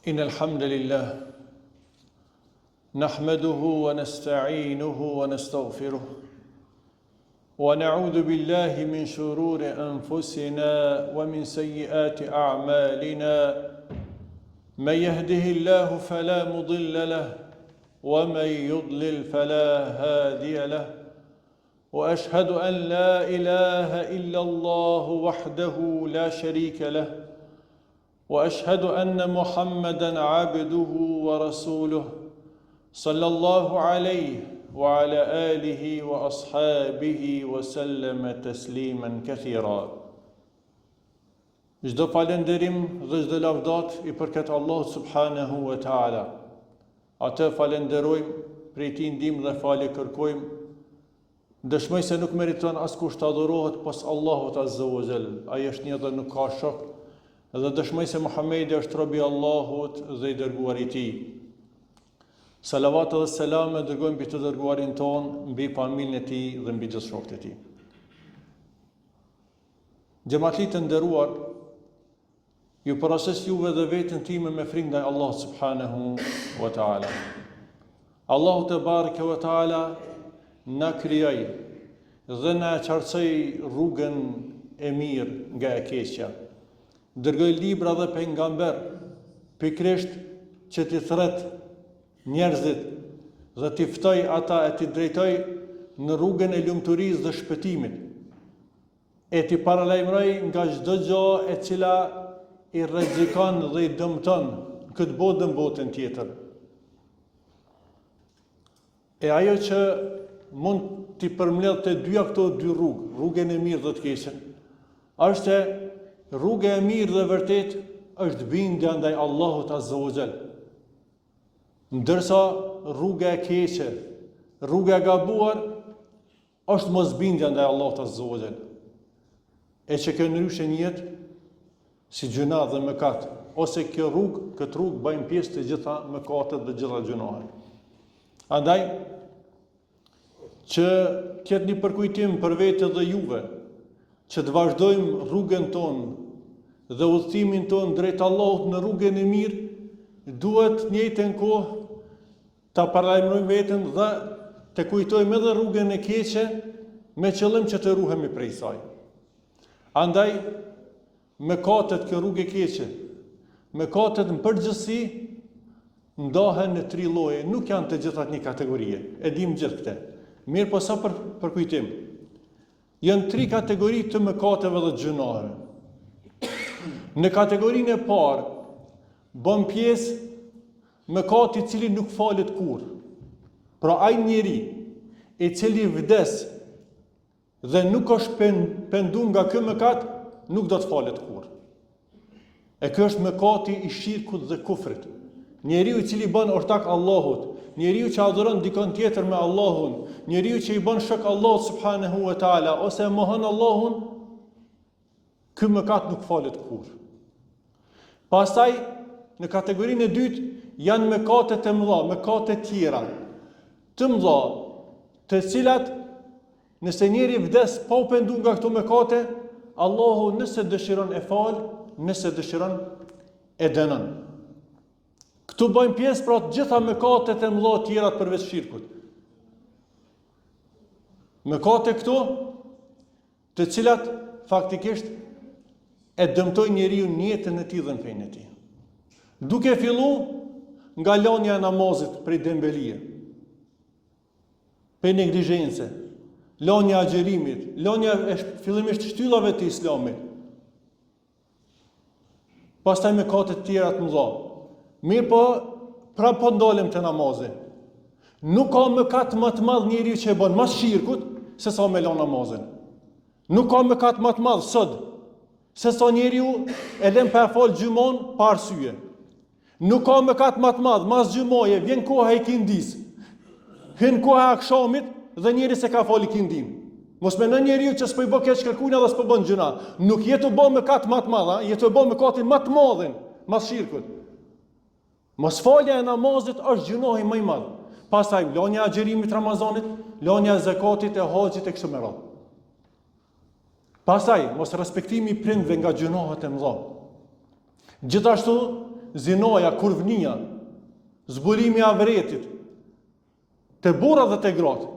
إن الحمد لله نحمده ونستعينه ونستغفره ونعوذ بالله من شرور أنفسنا ومن سيئات أعمالنا من يهده الله فلا مضل له ومن يضلل فلا هادي له واشهد ان لا اله الا الله وحده لا شريك له واشهد ان محمدا عبده ورسوله صلى الله عليه وعلى اله واصحابه وسلم تسليما كثيرا Çdo falënderim dhe çdo lavdatë i përket Allahut subhanehu ve teala. Atë falënderojmë, prej tij ndihmë dhe falje kërkojmë. Dëshmoj se nuk meriton askush të adhurohet pos Allahut azza wa jall. Ai është një dhe nuk ka shok. Dhe dëshmoj se Muhamedi është robi i Allahut dhe i dërguari i tij. Salavat dhe selame dërgojmë mbi të dërguarin tonë, mbi familjen e tij dhe mbi gjithë shokët e tij. Xhematli të nderuar, ju porosis juve dhe veten time me frikë ndaj Allahut subhanahu wa taala. Allahu tebareke wa taala na krijoi dhe na e qartësoi rrugën e mirë nga e keqja. Dërgoi libra dhe pejgamber pikërisht që t'i thërret njerëzit dhe t'i ftoj ata e t'i drejtoj në rrugën e lumturisë dhe shpëtimit. E t'i paralajmëroj nga çdo gjë e cila i rrezikon dhe i dëmton në këtë botë dhe në botën tjetër. E ajo që mund t'i përmbledh të dyja këto dy rrugë, rrugën e mirë dhe të keqen, është se rruga e mirë dhe vërtetë është bindja ndaj Allahut Azza wa Jall. Ndërsa rruga e keqe, rruga e gabuar është mosbindja ndaj Allahut Azza wa Jall. E që kjo ndryshe njihet si gjynah dhe mëkat, ose kjo rrugë, këtë rrugë bëjnë pjesë të gjitha mëkatet dhe gjitha gjynahet. Andaj, që të jetë një përkujtim për vete dhe juve, që të vazhdojmë rrugën tonë dhe udhëtimin tonë drejt Allahut në rrugën e mirë, duhet të njëjtën kohë ta paralajmërojmë veten dhe të kujtojmë edhe rrugën e keqe me qëllim që të ruhemi prej saj. Andaj, mëkatet kjo rrugë e keqe, mëkatet në përgjithësi ndahen në tri lloje, nuk janë të gjitha të një kategorie. E dimë gjithë këtë. Mirëpo sa për përkujtim. Janë tri kategori të mëkateve dhe gjynaheve. Në kategorinë e parë bën pjesë mëkati i cili nuk falet kurrë. Pra ai njeri i cili vdes dhe nuk është pendu nga ky mëkat, nuk do të falet kurrë. E ky është mëkati i shirkut dhe kufrit. Njeriu i cili bën ortak Allahut, njeriu që adhuron dikon tjetër me Allahun, njeriu që i bën shok Allahut subhanahu wa taala ose e mohon Allahun, ky mëkat nuk falet kurrë. Pastaj në kategorinë e dytë janë mëkatet e mëdha, mëkate tjera të mëdha, të cilat Nëse njeri vdes pa u pendu nga këto mëkate, Allahu nëse dëshiron e fal, nëse dëshiron e dënon. Këtu bëjnë pjesë pra të gjitha mëkatet e mëdha tjerat përveç shirkut. Mëkate këto, të cilat faktikisht e dëmtojnë njeriun në jetën e tij dhe në fenë e tij. Duke fillu nga lanja e namazit prej dembelie. Prej neglizhence, lanja e agjërimit, lanja e fillimisht shtyllave të islamit, pastaj mëkate të tjera të mëdha. Mirëpo, prapë po ndalem te namazi. Nuk ka mëkat më të madh njeriu që e bën mas shirkut, se sa me lënë namazin. Nuk ka mëkat më të madh sot, se sa njeriu e lën pa e fal xhumon pa arsye. Nuk ka mëkat më të madh, mas xhumaje vjen koha e ikindisë. Hyn koha e akshamit dhe njeri s'e ka fal ikindin. Mos mendon njeriu që s'po i bë keq kërkujna dhe s'po bën gjynah. Nuk je tu bë mëkat më të madh, je tu bë mëkatin më të madhin, mas shirkut. Mosfalja e namazit është gjynahi më i madh. Pastaj lënia e agjërimit të Ramazanit, lënia e zekatit e haxhit e kështu me radhë. Pastaj mosrespektimi i prindve nga gjynahet e mëdha. Gjithashtu. Zinaja, kurvnia, zbulimi i avretit, te burrat dhe te gratë.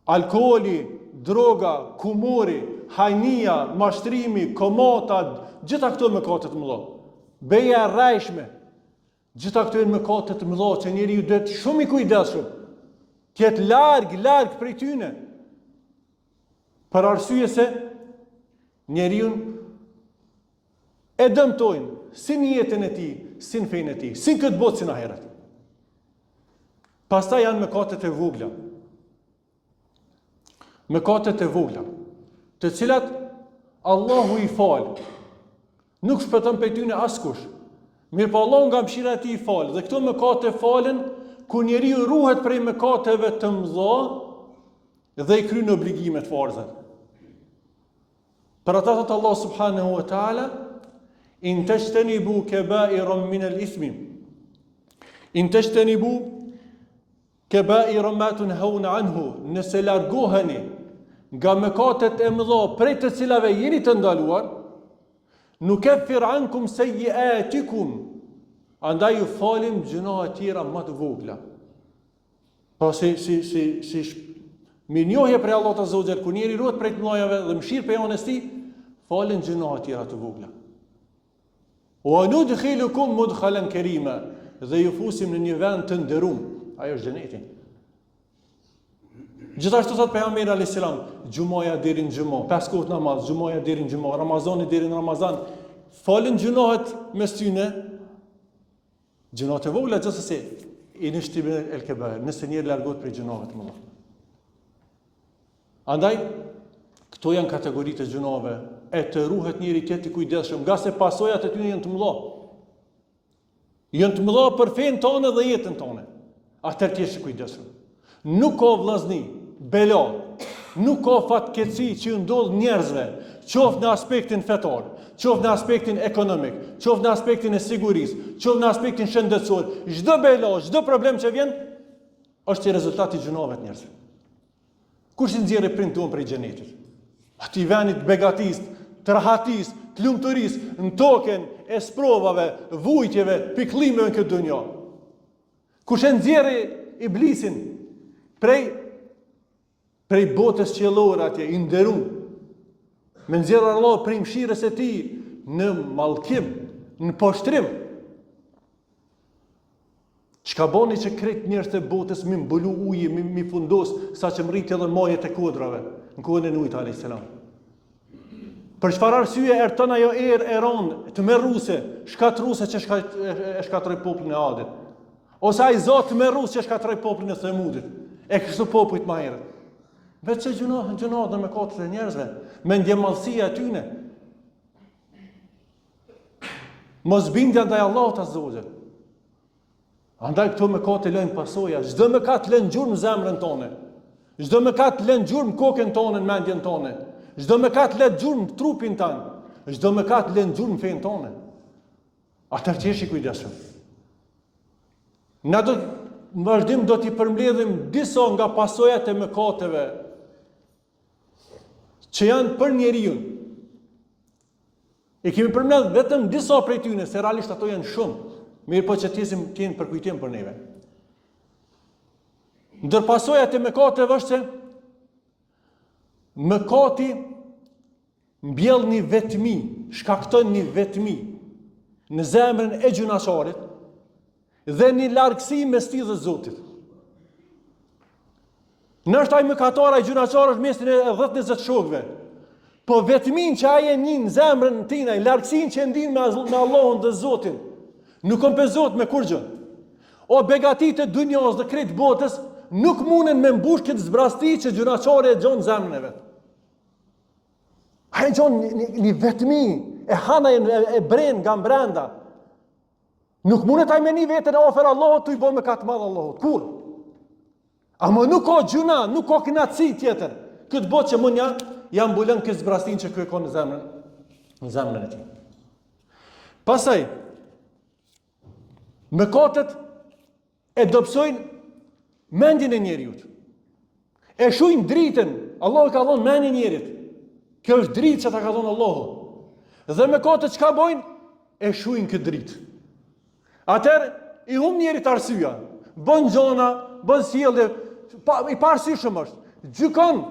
Alkooli, droga, kumori, hajnia, mashtrimi, komata, gjitha këto mëkate të mëdha. Beja e rrejshme, gjitha këto janë mëkate të mëdha që njeriu duhet shumë i kujdesshëm. Të jetë larg, larg prej tyne. Për arsye se njeriun e dëmtojnë si në jetën e tij, si në fenë e tij, si në këtë botë, si në ahiret. Pastaj janë mëkatet e vogla. Mëkatet e vogla, të cilat Allahu i fal. Nuk shpëton prej tyne askush. Mirëpo Allahu nga mëshira e tij i fal. Dhe këto mëkate falen kur njeriu ruhet prej mëkateve të mëdha dhe i kryen obligimet farzet. Për ata thotë Allah subhanahu wa taala, in tajtanibu kaba'ira min al-ithmi. In tajtanibu kaba'ira ma tunhauna anhu, nëse largoheni nga mëkatet e mëdha prej të cilave jeni të ndaluar, nukeffir ankum sayyi'atikum. Andaj ju falim gjynahet tjera më të vogla. Pra si, si, si, si mirënjohje prej Allahut azze ue xhel, kur njeri ruhet prej të mëdhajave dhe mëshirë prej anës tij, falen gjynahet tjera të vogla. Wa nudkhilukum mudkhalan kerima, dhe ju fusim në një vend të nderum, ajo është xheneti. Gjithashtu thot pejgamberi alayhis salam, xhumaja deri në xhuma, pesë kohë namaz, xhumaja deri në xhuma, Ramazani deri në Ramazan, falen gjynahet mes tyne, Gjynahet e vogla gjithsesi, in ijtunibel el kebair, nëse njeri largohet prej gjynaheve të mëdha. Andaj, këto janë kategoritë e gjynaheve, e të ruhet njeri të jetë i kujdesshëm, ngase pasojat e tyne janë të mëdha. Janë të mëdha për fenë tonë dhe jetën tonë. Atëherë të jesh i kujdesshëm. Nuk ka vllazni, bela, nuk ka fatkeqësi që ju ndodh njerëzve, qoftë në aspektin fetar, qoftë në aspektin ekonomik, qoftë në aspektin e sigurisë, qoftë në aspektin shëndetësor, çdo bela, çdo problem që vjen është si rezultat i gjynaheve të njerëzve. Kush i nxjerri prindët tonë prej xhenetit? Atij venit të begatisë, të rahatisë, të lumturisë, në tokën e sprovave, vujtjeve, pikllimeve në këtë dunja. Kush e nxjerri iblisin prej prej botës qiellore atje i nderum me nxjerr Allahu prej mëshirës së tij në mallkim, në poshtrim. Çka boni që krejt njerëzit e botës mi mbulu uji, mi, mi fundos, sa që mrriti edhe majet e kodrave, në kohën e Nuhit a.s. Për çfarë arsye erdh ajo erë e rëndë, tmerruse, shkatrruse që shka, e shkatrroi popullin e Adit. Ose ai za tmerrus që shkatrroi popullin e Themudit. E kështu popujt më herët. Veç se gjynah, gjynahet dhe mëkatet e njerëzve, mendjemadhësia e tyne. Mosbindja ndaj Allahut azze ue xhel. Andaj këto mëkate lënë pasoja, çdo mëkat lën gjurmë në zemrën tonë. Çdo mëkat lën gjurmë në kokën tonë, në mendjen tonë. Çdo mëkat lën gjurmë në trupin tanë. Çdo mëkat lën gjurmë në fenë tonë. Atëherë të jesh i kujdesshëm. Na do në vazhdim do t'i përmbledhim disa nga pasojat e mëkateve që janë për njeriun. I kemi përmbledh vetëm disa prej tyne, se realisht ato janë shumë, mirëpo që të jesim të jenë përkujtim për neve. Ndër pasojat e mëkateve është se mëkati mbjell një vetmi, shkakton një vetmi në zemrën e gjynahqarit dhe një largësi mes tij dhe Zotit. Ndoshta ai mëkatar, ai gjynahqar është mesin e 10-20 shokëve. Po vetminë që ai e nin në zemrën e tina, largësinë që e ndin me, me Allahun dhe Zotin, nuk kompenzohet me kurgjë. O begatitë e dunjas dhe krejt botës, nuk munden me mbush këtë zbrazti që gjynahqari e gjon në zemrën e vet. Ai e gjon një, një, një vetmi, e han e, e bren nga mbrenda. Nuk mundet ai me ni veten afër Allahut tu i bo mëkat të madh Allahut. Kurrë? Ama nuk ka gjynah, nuk ka kënaqësi tjetër. Këtë botë që mund ja, ja mbulon këtë zbraztinë që ky e ka në zemrën, në zemrën e tij. Pastaj, mëkatet e dobësojnë mendjen e njeriut. E shujnë dritën, Allahu i ka dhonë mendjen njerit. Kjo është dritë që ta ka dhonë Allahu. Dhe mëkatet çka bojnë? e shujnë këtë dritë. Atëherë, i humb njerit arsyeja, bën gjona, bën sjellje, pa, i paarsyeshëm është. Gjykon,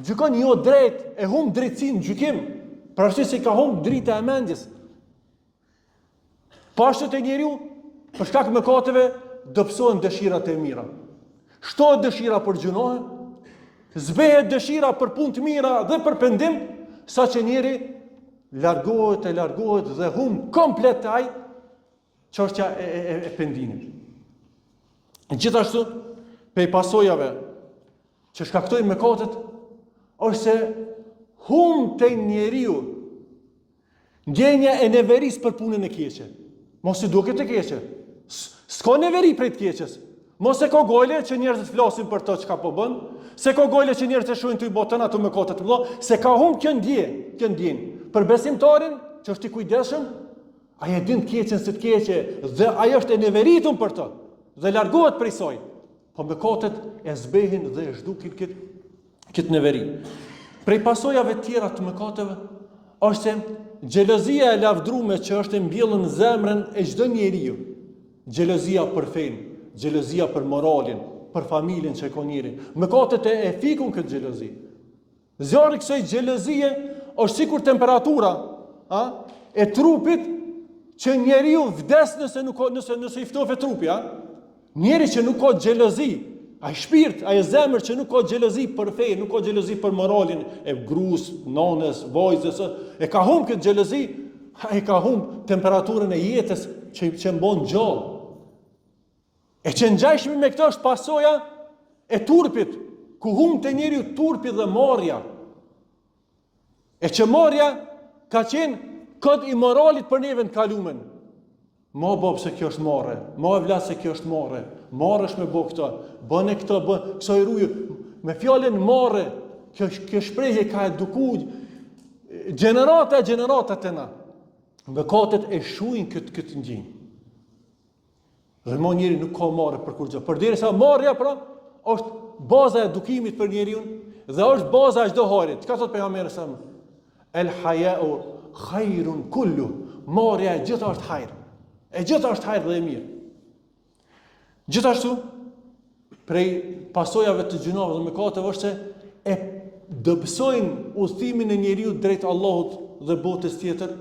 gjykon jo drejt, e humb drejtësinë në gjykim, për arsye se i ka humb drita e mendjes. Po ashtu te njeriu, për shkak mëkateve, dobësohen dëshirat e mira. Shtohet dëshira për gjynahe, zbehet dëshira për punë të mira dhe për pendim, saqë njeri largohet e largohet dhe humb komplet ai çështja e, e, e, e pendimit. Gjithashtu, prej pasojave që shkaktojnë mëkatet, është se humb te njeriu Ndjenja e neverisë për punën e keqe. Mos i duket e keqe. S'ka neveri prej të keqes. Mos e ka gajle që njerëzit flasin për të çka po bën, s'e ka gajle që njerëzit e shohin tu i bo tëna ato mëkate të mëdha, s'e ka humb kjo ndje, kjo ndjenjë. Për besimtarin që është i kujdesshëm, ai e din të keqen si të keqe dhe ai është e neveritun për të dhe largohet prej saj. Po mëkatet e zbehin dhe e zhdukin këtë këtë neveri. Prej pasojave tjera të mëkateve është se xhelozia e lavdrume që është e mbjellë në zemrën e çdo njeriu, xhelozia për fenë, xhelozia për moralin, për familjen që e ka njeri, mëkatet e, e fikun këtë xhelozi. Zjarri i kësaj xhelozie është sikur temperatura, a, e trupit që njeriu vdes nëse nuk nëse nëse i ftohet trupi, a? Njeri që nuk ka xhelozi, ai shpirt, ai zemër që nuk ka xhelozi për fe, nuk ka xhelozi për moralin e grus, nonës, vajzës, e ka humb këtë xhelozi, ai ka humb temperaturën e jetës që që mbon gjallë. E që ngjashëm me këtë është pasoja e turpit, ku humb te njeriu turpi dhe marrja. E që marrja ka qenë kod i moralit për neve në kalumen. Ma babë se kjo është marre, ma evlat se kjo është marre, marre është me bo këto, bëne këto, bëne, kësaj ruju. Me fjalën marre, kjo, kjo shprehje ka eduku gjenerata e gjenerata te na. Mëkatet e shujnë këtë, këtë ndjenjë. Dhe mo njeri nuk ka marre për kurgjë. Përderisa marrja pra, është baza e edukimit për njeriun dhe është baza e çdo hajrit. Çka thot pejgamberi sa? El haya'u khairun kullu. Marrja e gjitha është hajr. E gjitha është hajr dhe e mirë. Gjithashtu, prej pasojave të gjynaheve dhe mëkateve është se e dobësojnë udhëtimin e njeriut drejt Allahut dhe botës tjetër,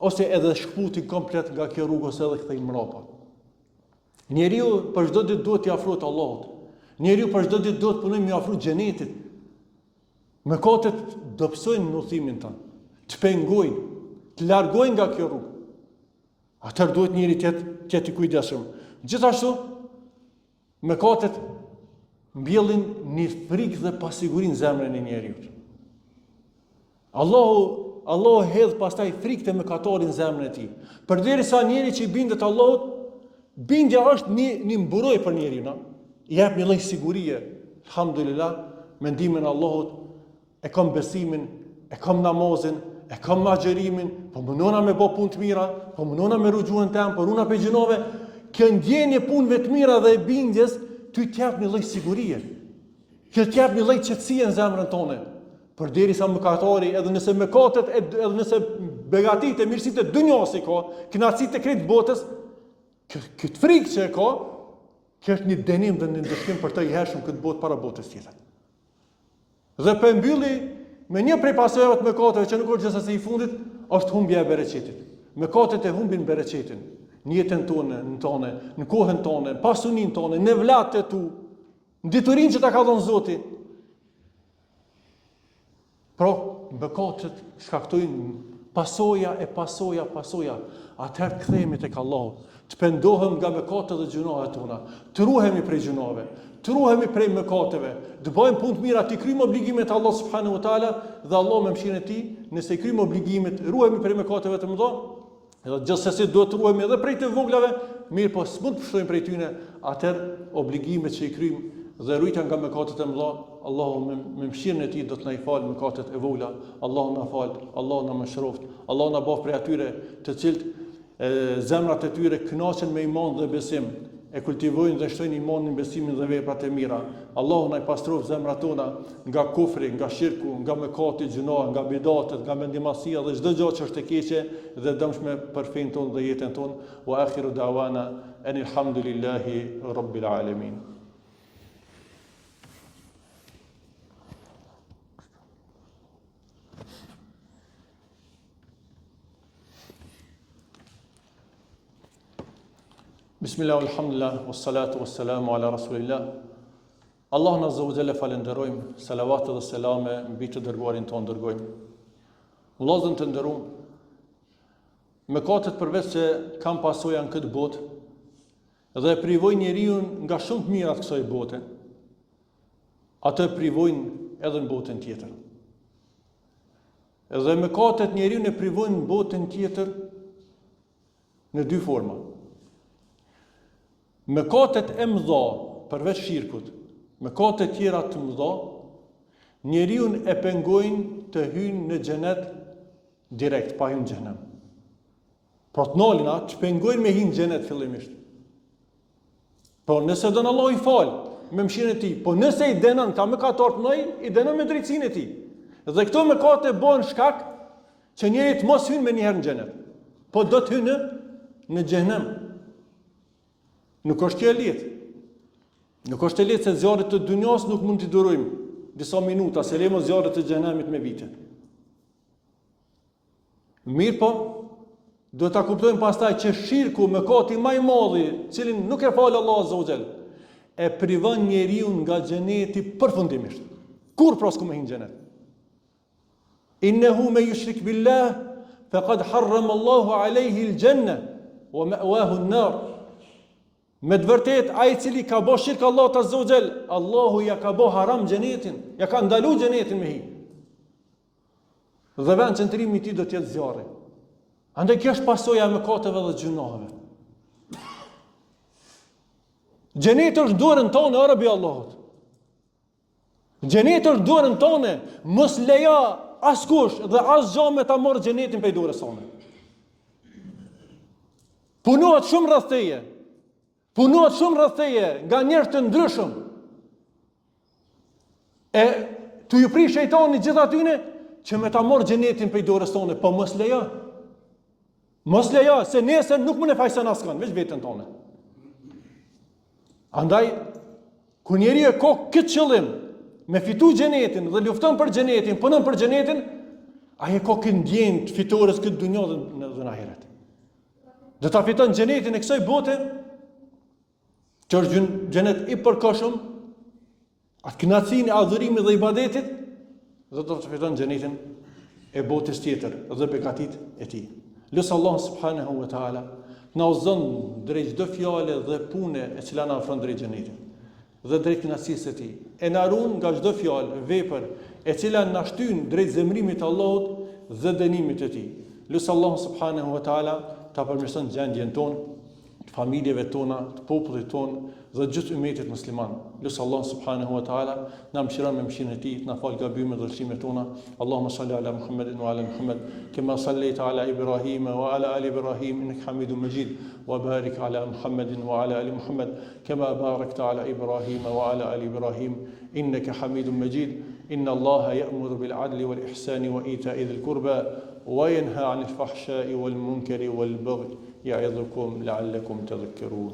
ose edhe shkëputin komplet nga kjo rrugë ose edhe kthejnë mrapa. Njeriu për çdo ditë duhet t'i afrohet Allahut. Njeriu për çdo ditë duhet të punojë me iu afru xhenetit. Mëkatet dobësojnë në udhëtimin tënd, të pengojnë, të largojnë nga kjo rrugë. Atëherë duhet njeri të jetë të jetë i kujdesshëm. Gjithashtu, Mëkatet mbjellin një frikë dhe pasiguri në zemrën e njeriut. Allahu Allahu hedh pastaj frikë te mëkatari në zemrën e tij. Përderisa njeri që i bindet Allahut, bindja është një një mburojë për njeriun, a? I jep një lloj sigurie. Alhamdulillah, me ndihmën e Allahut e kam besimin, e kam namazin, e kam agjërimin, po munona me bo punë të mira, po munona me ru gjuhën tem, po runa prej gjynaheve, kjo ndjenjë e punëve të mira dhe e bindjes, ty të jep një lloj sigurie. Kjo të jep një lloj qetësie në zemrën tonë. Përderisa mëkatari, edhe nëse mëkatet, edhe nëse begatitë e mirësitë e dynjasë i ka, kënaqësitë e krejt botës, këtë frikë që e ka, kjo është një dënim dhe një ndëshkim për të i hershëm këtë botë para botës tjetër. Dhe po e mbylli me një prej pasojave të mëkateve që nuk është gjithsesi i fundit, është humbja e bereqetit. Mëkatet e humbin bereqetin në jetën tonë, në tonë, në kohën tonë, në pasuninë tonë, në evlatët e tu, në diturinë që ta ka dhënë Zoti. Pra, mëkatet shkaktojnë pasoja e pasoja, pasoja. Atëherë të kthehemi tek Allahu, të pendohem nga mëkatet dhe gjynahet tona, të ruhemi prej gjynaheve, të ruhemi prej mëkateve, të bëjmë punë të mira, t'i kryjmë obligimet e Allahut subhanahu wa taala dhe Allahu me mëshirën e tij, nëse i kryjmë obligimet, ruhemi prej mëkateve të mëdha, Edhe gjithsesi duhet të ruhemi edhe prej të voglave, mirëpo s'mund të pështojmë prej tyne, atëherë obligimet që i kryjmë dhe rujtja nga mëkatet e mëdha, Allahu me, me mëshirën e tij do të na i falë mëkatet e vogla, Allahu na faltë, Allahu na mëshiroftë, Allahu na bëftë prej atyre të cilët e, zemrat e tyre kënaqen me iman dhe besim. e kultivojnë dhe shtojnë imanin, besimin dhe veprat e mira. Allahu na i pastroftë zemrat tona nga kufri, nga shirku, nga mëkati, gjynahet, nga bidatet, nga mendjemadhësia dhe çdo gjë që është e keqe dhe e dëmshme për fenë tonë dhe jetën tonë. Wa akhiru da'wana anil hamdulillahi rabbil alamin. Bismillah, alhamdulillah, wassalatu wassalamu ala rasulillah. Allahun azza wa jalla falënderojmë, salavate dhe selame mbi të dërguarin tonë dërgojmë. Vëllazën të nderuam, mëkatet përveç se kanë pasoja në këtë botë dhe e privojnë njeriun nga shumë të mira të kësaj bote, ato e privojnë edhe në botën tjetër. Dhe mëkatet njeriun e privojnë në botën tjetër në dy forma. Mëkatet e mëdha, përveç shirkut, mëkatet tjera të mëdha, njeriun e pengojnë të hyjë në xhenet direkt, pa hy në xhehenem. Pra të nalin, a, të pengojnë me hy në xhenet fillimisht. Po nëse don Allahu i fal me mëshirën e tij, po nëse i dënon këta mëkatarë të mëdhenj, i dënon me drejtësinë e tij. Dhe këto mëkate bëhen shkak që njeriu të mos hyn menjëherë në xhenet. Po do të hyn në në xhehenem. Nuk është kjo e lehtë. Nuk është e lehtë se zjarret të dynjas nuk mund t'i durojmë disa minuta, se le mo zjarret të xhehenemit me vite. Mirëpo, duhet ta kuptojmë pastaj që shirku mëkati ma i madhi, cilin nuk e fal Allahu azza wa jall, e privon njeriun nga xheneti përfundimisht. Kurrë pra s'ka me hi në xhenet. Innehu men jushrik billah, fekad harrem Allahu alejhi l-xhenne, wa me'wahu n-nar. Me të vërtetë, ai i cili ka bo shirk Allahut azza wa jall, Allahu ja ka bo haram xhenetin, ja ka ndalu xhenetin me hi. Dhe vendqëndrimi i tij do të jetë zjarri. Andaj kjo është pasoja e mëkateve dhe gjynaheve. Xheneti është n'dorën tonë, o rob i Allahut. Xheneti është n'dorën tonë, mos lejo askush dhe asgjë me ta marrë xhenetin prej dorës sonë. Punohet shumë rreth teje. Punohet shumë rreth teje nga njerëz të ndryshëm. E tu ju pri shejtani gjithë atyne që me ta marrë xhenetin prej dorës tonë, po mos lejo. Mos lejo, se nesër nuk mund e fajson askënd, veç veten tonë. Andaj, kur njeriu e ka këtë qëllim, me fitu xhenetin dhe lufton për xhenetin, punon për xhenetin, ai e ka këtë ndjenjë të fitores këtë dunja dhe në, dhe në ahiret. Do ta fiton xhenetin e kësaj bote, që është xhenet i përkohshëm, atë kënaqësinë e adhurimit dhe ibadetit, dhe do të fiton xhenetin e botës tjetër dhe begatitë e tij. Lus Allahun subhanahu wa taala të na udhëzon drejt çdo fjale dhe pune e cila na afron drejt xhenetit dhe drejt kënaqësisë së tij. E na ruan nga çdo fjalë, vepër e cila na shtyn drejt zemërimit të Allahut dhe dënimit të tij. Lus Allahun subhanahu wa taala ta përmirëson gjendjen tonë, të familjeve tona, të popullit tonë dhe gjithë ymetit musliman. Lus Allahun subhanahu wa taala na mëshiron me mëshirën e tij, të na fal gabimet dhe lëshimet tona. Allahumma salli ala Muhammedin wa ala Muhammed, kema sallaita ala Ibrahim wa ala ali Ibrahim innaka Hamidum Majid wa barik ala Muhammedin wa ala ali Muhammed kema barakta ala Ibrahim wa ala ali Ibrahim innaka Hamidum Majid. Inna Allaha ya'muru bil adli wal ihsani wa ita'i dhil qurba wa yanha 'anil fahsha'i wal munkari wal baghi. Ya'idhukum la'allakum tadhakkarun.